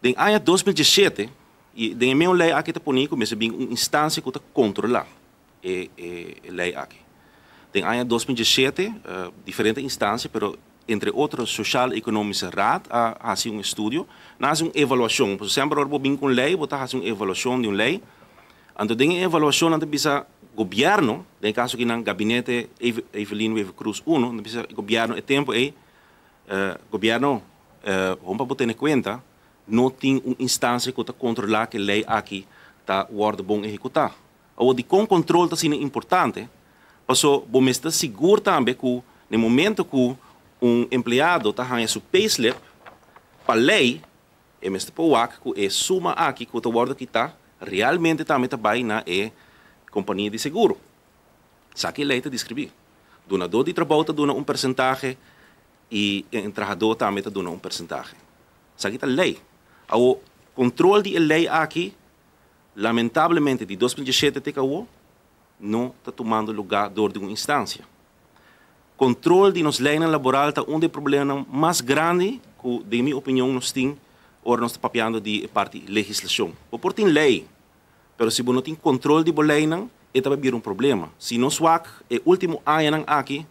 Den aña 2017, i den e mesun lei aki ta pone ku mester bin un instansia ku ta kontrolá e lei aki. Den aña 2017, diferente instansia, pero entre otro Sociaal Economische Raad a hasi un estudio, nan a hasi un evaluashon. Pasobra semper ora bo bin ku un lei, bo ta hasi un evaluashon di un lei. Anto den e evaluashon nan ta bisa gobièrnu, den e kaso aki nan gabinete Evelyn Wever-Croes uno, nan ta bisa gobièrnu e tempu ei, gobièrnu, hon pa bo tene kuenta, no tin un instansia ku ta kontrolá ku e lei aki ta wòrdu bon ehekutá. Awor dikon kontrol ta asina importante? Paso bo mester sigur tambe ku na e momento ku un empleado ta haña su payslip, pa lei e mester por wak ku e suma aki ku ta wòrdu kitá realmente tambe ta bai na e kompania di seguro. Esaki e lei ta deskribí. Dunadó di trabou ta duna un persentahe i e trahadó tambe ta duna un persentahe. Esaki ta lei. Awor, kontrol di e lei aki, lamentablemente di 2017 te ku no ta tumando lugá dor di un instansia. Kontrol di nos leinan laboral ta un di e problemanan mas grandi ku, den mi opinion, nos tin ora nos ta papiando di parti legislashon. Bo por tin lei, pero si bo no tin kontrol di bo leinan, e ta bira un problema. Si nos wak e último añanan aki,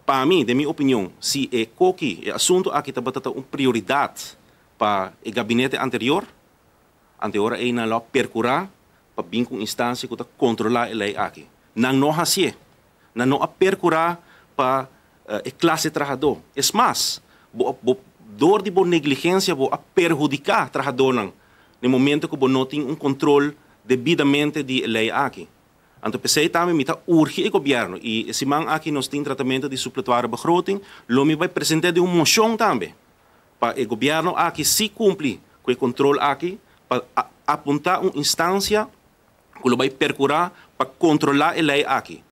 pa mi, den mi opinion, si e koki, e asuntu aki tabata un prioridat pa e gabinete anterior, anterior ei nan lo perkurá pa bin ku instansia ku ta kontrolá e lei aki. Nan no a hasié. Nan no a perkurá pa e klase trahadó. Es mas, bo, bo, dor di bo negligensia bo a perhudiká trahadónan na momento ku bo no tin un kontrol debidamente di e lei aki. Anto p'esei tambe mi ta urgi e gobièrnu i e siman aki nos tin tratamentu di supletoire begroting, lo mi bai presentá den un moshon tambe pa e gobièrnu aki si kumpli ku e kontrol aki pa apuntá un instansia ku lo bai perkurá pa kontrolá e lei aki.